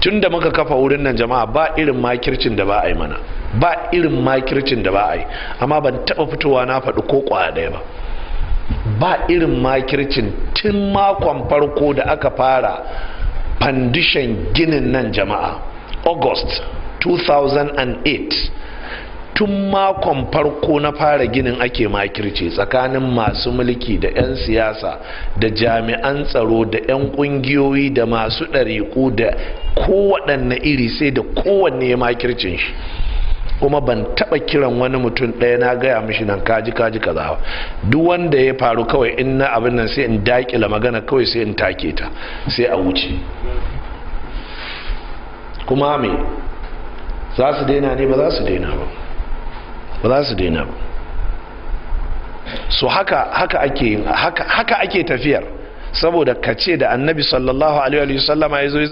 Tun da muka kafa wurin nan jama'a, ba irin makircin da ba a yi mana, ba irin makircin da ba a yi, amma ban taɓa fitowa na faɗi ko ƙwaya ɗaya ba. Ba irin makircin tun makon farko da aka fara fandishan ginin nan jama'a, August 2008, tun makon farko na fara ginin ake makirci tsakanin masu mulki da 'yan siyasa da jami'an tsaro da 'yan kungiyoyi da masu ɗariƙu da kowaɗanne iri, sai da kowanne ya makircin shi. Kuma ban taɓa kiran wani mutum ɗaya na gaya mishi nan kaji kaji kaza. Duk wanda ya faru kawai in na abin nan, sai in daƙila magana kawai, sai in take ta, sai a wuce. Kuma me za su daina ne? Ba za su daina ba, ba za su daina ba. So haka haka ake haka, haka ake tafiyar, saboda kace da Annabi sallallahu alaihi wasallama ya zo.